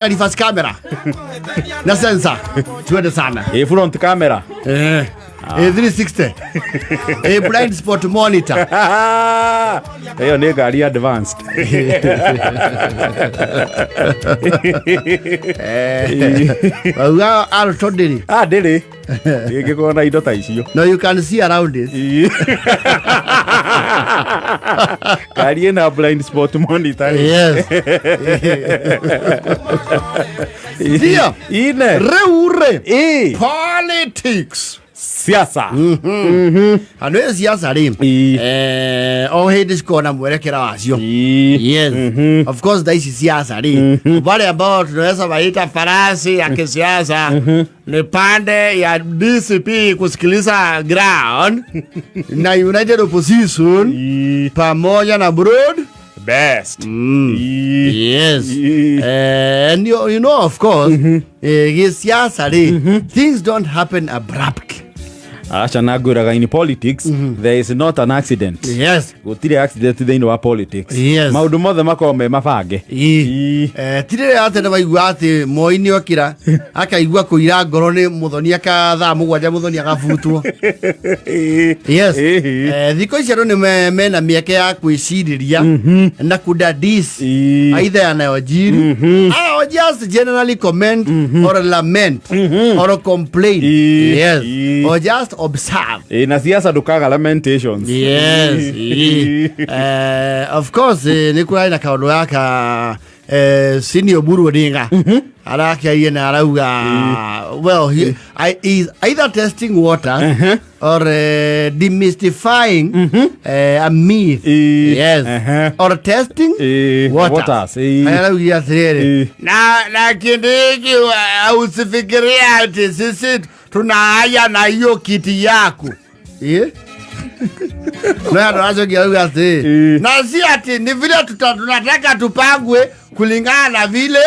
Reverse camera na sensor, tuende sana. Front camera. 360, blind spot monitor. Ĩyo nĩ ngari advanced. Wauga Alto ndĩrĩ? Ah, ndĩrĩ ĩngĩkorwo na indo ta icio. No, you can see around it. Ngari ĩna blind spot monitor. Yes, ndio. Ine. Rĩu rĩ, politics. Siasa. Andũ ĩ siasa rĩ, o hĩndĩ cikoragwo na mwerekera wacio. Yes. Of course, thaa ici siasa rĩ, wale ambao tunaweza waita farasi ya kisiasa ni pande ya DCP kusikiliza ground na United Opposition pamoja na Broad Best. Yes. And you know, of course, gĩsiasa rĩ, things don't happen abruptly. Aca, na ngwĩraga in politics there is not an accident. Gũtirĩ accident thĩinĩ wa politics. Maũndũ mothe makoragwo me mabange. Ti rĩrĩa atĩ nĩ waigua atĩ Moi nĩ okĩra akaigua kũira ngoro nĩ Mũthoni aka thaa 7 Mũthoni agabutwo. Yes. Thikũ ici andũ nĩ mena mĩeke ya kwĩcirĩria na kudadisi either yanayojiri or just generally comment or lament or complain. Yes. Or just observe. Na siasa ndũkaga lamentations. Yes. Of course, nĩ kũrarĩ na kaũndũ gaka, Senior Oburu Odinga arakĩarie na arauga, well, he is either testing water or demystifying a myth. Yes. Or testing waters. Waters. Araugire atĩrĩrĩ, na kĩndũ gĩkĩ, usifikirie ati sisi tuna haja na hiyo kiti yako. No andũ aracokia auga atĩ na si ati ni vile tunataka tupangwe kulingana na vile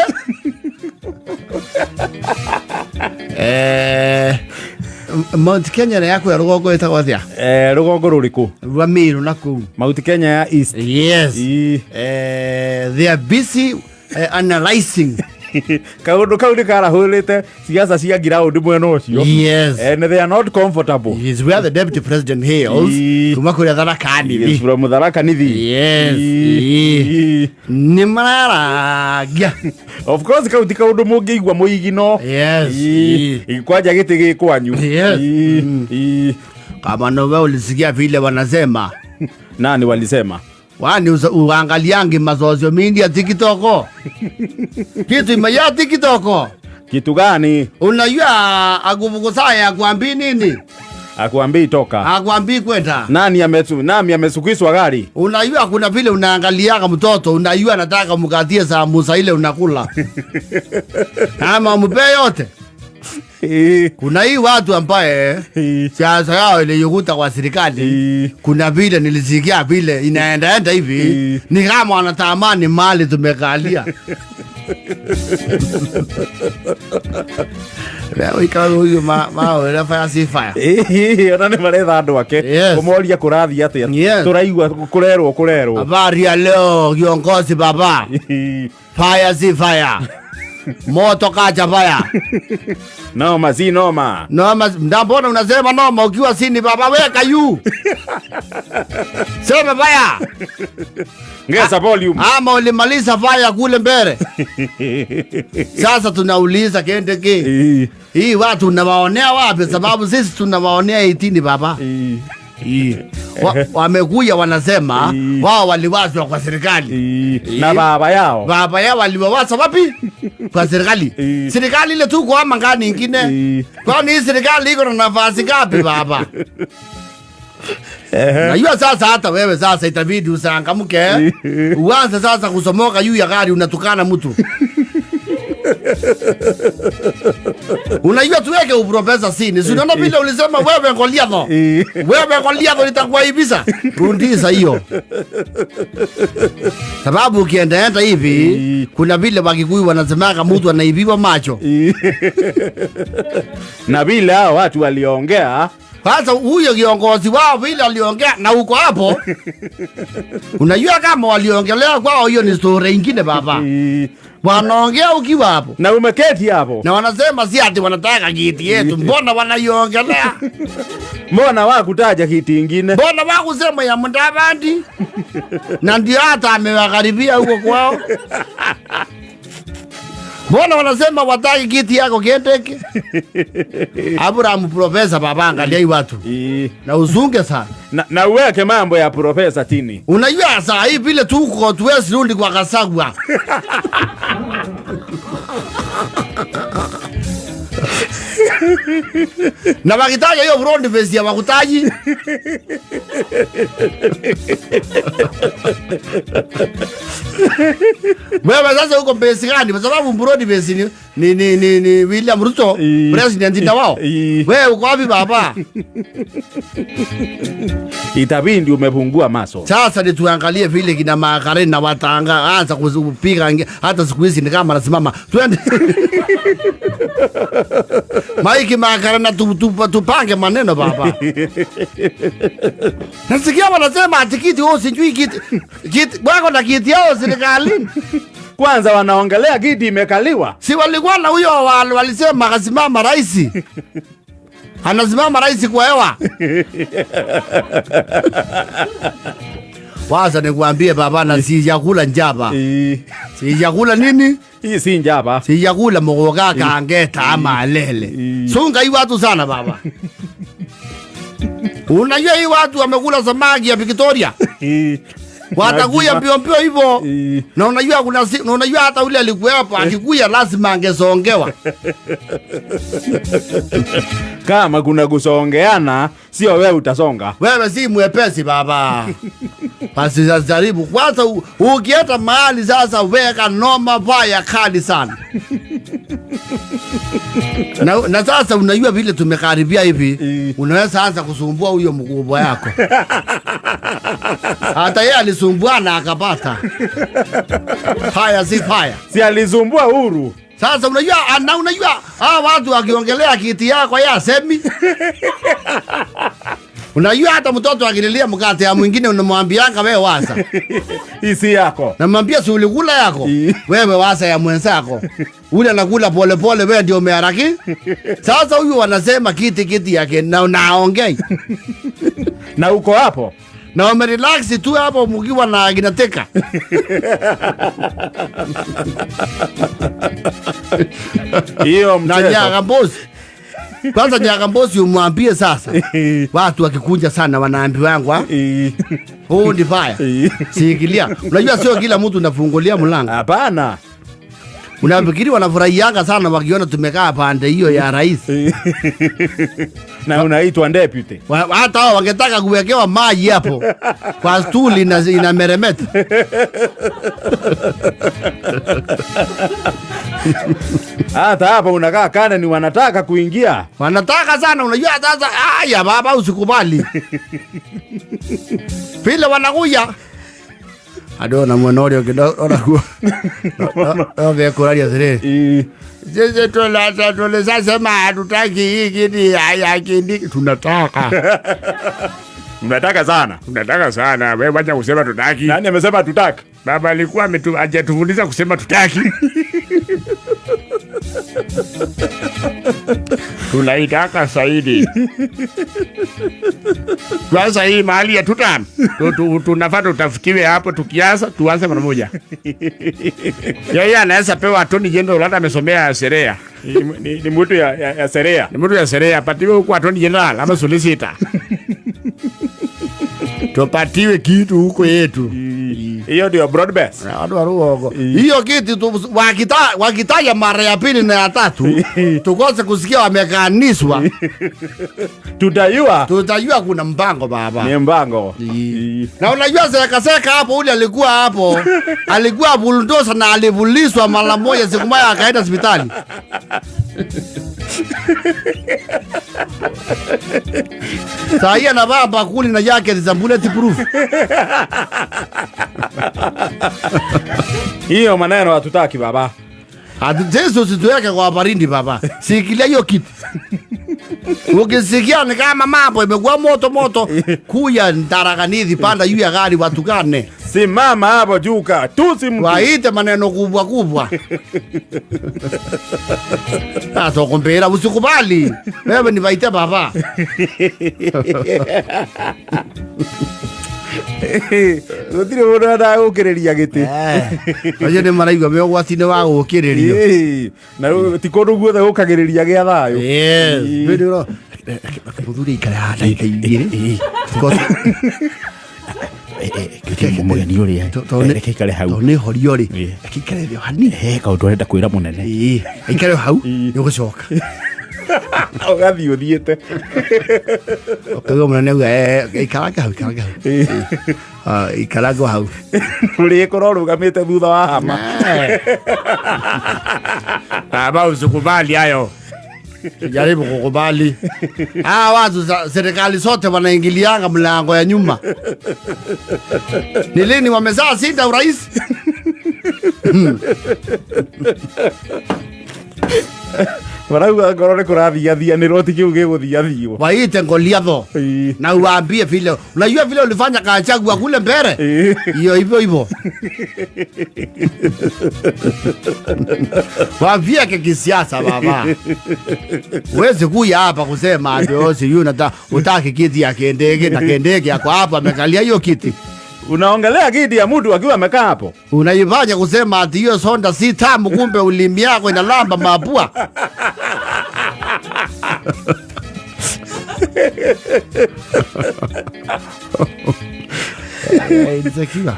Mount Kenya nĩ yaku ya rũgongo ĩtagwo atĩa? Rũgongo rũrĩkũ? Rwa Meru na kũu. Mount Kenya ya East. Yes. They are busy analyzing. Kaũndũ kau nĩ karahũrĩte siasa cia ground mwena ũcio. And they are not comfortable. He's where the deputy president hails. Kuma kũrĩa Tharaka Nithi. Yes, from Tharaka Nithi. Yes. Nĩ mararangia. Of course, kau ti kaũndũ mũngĩigua mũigino. Kwanja gĩtĩ gĩ kwanyu. Yes. Kama nowe ulisikia vile wanasema. Nani walisema? Wani uangaliangi masocial media, TikTok. Kitu imejaa TikTok. Kitu gani? Unajua akufukuzaye akwambii nini? Akwambii toka. Akwambii kwenda. Nani amesukiswa gari? Unajua kuna vile unaangaliaga mtoto, unajua anataka mkatie saa musa ile unakula. Ama umpe yote. Kuna hii watu ambaye siasa yao iliyukuta kwa serikali. Kuna vile nilisikia vile inaendaenda hivi, ni kama wanatamani mali tumekalia. Leo ikawa huyu ma fire si fire. Ona nĩ maretha andũ ake kũmoria kũrathiĩ atĩa. Tũraigua kũrerwo kũrerwo. Habari ya leo kiongozi baba. Fire si fire. Moto kacha fire. Noma si noma. Noma, mbona unasema noma ukiwa sini baba, weka yu. Sema fire. Ngeza volume. Ama ulimaliza fire kule mbele. Sasa tunauliza kende ki. Hii watu unawaonea wapi? Sababu sisi tunawaonea 18 baba. Wamekuja wanasema wao waliwazwa kwa serikali. Na baba yao. Baba yao waliwawasa wapi? Kwa serikali. Serikali ile tu kwa mangani ingine. Kwani hii serikali iko na nafasi ngapi baba? Najua sasa hata wewe sasa itabidi usangamuke. Uanze sasa kusomoka juu ya gari unatukana mtu. Unajua tuweke uprofesa sini. Si unaona vile ulisema wewe Goliatho. Wewe Goliatho nitakuaibisha. Rudisha hiyo. Sababu ukiendaenda hivi, kuna vile Wakikuyu wanasemaga mtu anaibiwa macho. Na vile hao watu waliongea Sasa huyo kiongozi wao vile aliongea na uko hapo. Unajua kama waliongelea kwao, hiyo ni story ingine baba. Wanaongea ukiwa hapo. Na umeketi hapo. Na wanasema si ati wanataka kiti yetu, mbona wanaiongelea? Mbona wakutaja kiti ingine? Mbona wakusema ya Mudavadi? Na ndio hata amewakaribia huko kwao. Mbona wanasema wataki kiti yako Kindiki? Abraham profesa baba, angalia hii watu. Na uzunge sana. Na uweke mambo ya profesa tini. Unajua saa hii vile tuko tuwezi rudi kwa Gachagua. Na wakitaja hiyo front face ya wakutaji. Wewe sasa uko base gani? Kwa sababu front face ni William Ruto, president ndio wao. Wewe uko wapi baba? Itabidi umepungua maso. Sasa ni tuangalie vile kina Makare na Watanga anza kupiga hata siku hizi ni kama anasimama. Twende. Mike Makare na tupange maneno baba. Nasikia wanasema ati kiti wao sijui kiti. Kiti wako na kiti yao serikalini. Kwanza wanaongelea kiti imekaliwa. Si walikuwa na huyo walisema akasimama rais. Anasimama rais kwa hewa. Waza nikuambie baba, na sijakula njaba. Sijakula nini? Hii si njaba. Sijakula mgoga kangeta ama lele. Sunga hii watu sana baba. Unajua hii watu wamekula samaki ya Victoria. Watakuya mbio mbio hivyo. Na unajua kuna na unajua hata ule alikuwa hapo akikuya lazima angesongewa. Kama kuna kusongeana, sio wewe utasonga. Wewe si mwepesi baba. Basi jaribu kwanza ukieta mahali sasa weka noma baya kali sana. Na sasa unajua vile tumekaribia hivi, unaweza anza kusumbua huyo mkubwa yako. Hata yeye alisumbua na akapata. Haya si haya. Si alisumbua Uhuru. Sasa unajua na unajua watu wakiongelea kiti yako ya semi. Unajua hata mtoto akililia mkate ya mwingine unamwambianga wewe waza. Hii yako. Namwambia si ulikula yako. Wewe waza ya mwenzako. Ule anakula pole pole, wewe ndio umeharaki. Sasa huyu wanasema kiti yake na unaongea. Na uko hapo. Na umerelax tu hapo mkiwa na ginateka. Hiyo mchezo. Na Nyagambosi. Kwanza Nyagambosi umwambie sasa. Watu wakikunja sana wanaambiwa huu ndi fire. Sikilia. Unajua sio kila mtu unafungulia mlango. Hapana. Unafikiri wanafurahianga sana wakiona tumekaa pande hiyo ya rais. Na unaitwa deputy. Hata hao wangetaka kuwekewa maji hapo. Kwa stuli inameremeta. Hata hapo unakaa kana ni wanataka kuingia. Wanataka sana, unajua sasa haya baba usikubali. Vile wanakuja. Adona mwanorio kidogo ona. Oge kuraria zile. Sisi tulisema hatutaki hii kiti ya Kindiki, tunataka. Mnataka sana. Tunataka sana. Wewe wacha kusema tutaki. Nani amesema tutaki? Baba alikuwa hajatufundisha kusema tutaki. Tunaitaka zaidi. Kwanza hii mahali ya tutam. Tunafaa tutafutiwe hapo tukianza tuanze mara moja. Yeye anaweza pewa attorney general hata amesomea sheria. Ni mtu ya sheria. Ni mtu ya sheria, apatiwe huko attorney general ama solicitor. Tupatiwe kitu huko yetu. Hiyo ndio broad base. Watu wa ruogo. Hiyo kitu wakitaja mara ya pili na ya tatu tukose kusikia wamekaniswa. Tutajua kuna mpango baba. Ni mpango. Na unajua seka hapo ule alikuwa hapo. Alikuwa bulldozer na alivuliswa mara moja siku moja akaenda hospitali. Saa anavaa bakuli na jacket za bulletproof. Hiyo maneno hatutaki baba. Jesu usituweke kwa baridi baba. Sikilia hiyo kitu. Ukisikia ni kama mambo imekuwa moto moto, kuya Tharaka-Nithi, panda juu ya gari watukane. Simama hapo juka tusi mtu. Waite maneno kubwa kubwa. Sasa kumbera usikubali. Wewe ni waite baba. Gũtirĩ mũndũ endaga gũkĩrĩria gĩtĩ. Acio nĩ maraigua me ũgwati-inĩ wa gũkĩrĩrio. Na rĩu ti kũndũ guothe gũkagĩrĩria gĩa thayũ. Yes. Mũthuri aikare haha ndagĩka igĩrĩ. Mũgeni ũrĩa reke aikare hau. Tondũ nĩ horio rĩ, reke aikare thĩ o hanini. He kaũndũ arenda kwĩra mũnene. Aikare hau nĩ ũgũcoka. Ũgathiĩ ũthiĩte. Ũkaigua mũnene auga, ikaranga hau, ikaranga hau. Ikaranga hau. Ũrĩkorwo ũrũgamĩte thutha wa hama. Baba usikubali hayo. Jaribu kukubali. Watu serikali zote wanaingilianga mlango ya nyuma. Ni lini wamezaa sita urais? Marauga ngoro nĩ kũrathiathianĩrwo ti kĩu gĩgũthiathio. Waite Goliatho. Na uwaambie vile. Unajua vile ulifanya Gachagua kule mbele? Hiyo hivyo hivyo. Waambie kisiasa baba. Huwezi kuja hapa kusema ndio si yule utaki kiti ya Kindiki na Kindiki ako hapa amekalia hiyo kiti. Unaongelea kiti ya mtu akiwa amekaa hapo. Unaifanya kusema ati hiyo sonda si tamu, kumbe ulimi yako inalamba mapua. Insecure.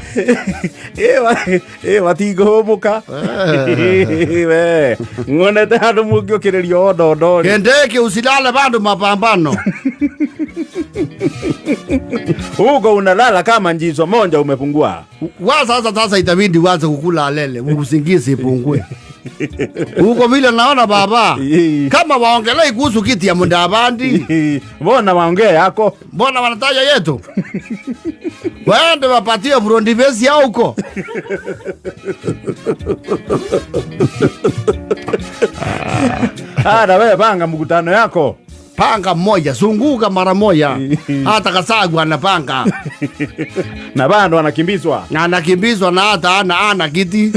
Watingũhũmũka. We, ng'onete handũ mũngĩũkĩrĩrio o ndondo-rĩ. Kindiki usilale bado mapambano. Huko unalala kama njizo moja umepungua. Wa sasa itabidi uanze kukula alele, usingizi ipungue. Huko vile naona baba. Kama waongelei kuhusu kiti ya Mudavadi. Mbona waongee yako? Mbona wanataja yetu? Waende wapatie front base yao huko. Na wewe panga mkutano yako. Panga moja, zunguka mara moja. Hata Gachagua anapanga. Na bado anakimbizwa. Na anakimbizwa na hata ana kiti.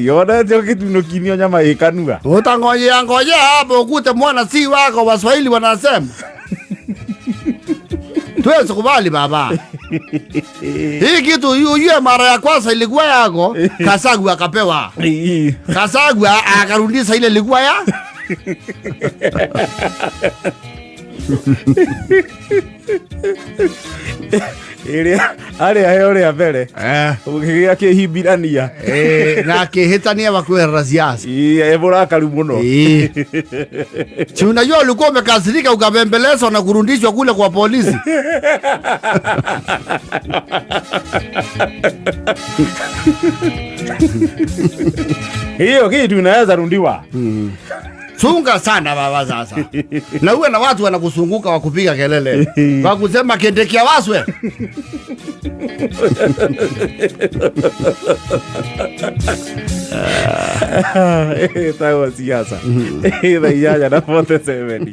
Yona tio kitu nokinio nyama ikanua. Utangojea ngojea hapo ukute mwana si wako, Waswahili wanasema. Tuwezi kubali baba. Hii kitu hiyo mara ya kwanza ilikuwa yako, Gachagua akapewa. Gachagua akarudisha ile ilikuwa ya. Ile ale ayo ria mbere. Ũgĩgĩa kĩhimbirania. Na kĩhĩtania wa kwĩherera siasa. Mũrakaru mũno. Si unajua ulikuwa umekasirika ukabembelezwa na kurudishwa kule kwa polisi. Hiyo kitu inaweza rundiwa. Chunga sana baba sasa. Na uwe na watu wanakusunguka wakupiga kelele. Wakusema Kindiki waswe. Tawa siasa. Thaa inyanya na 47.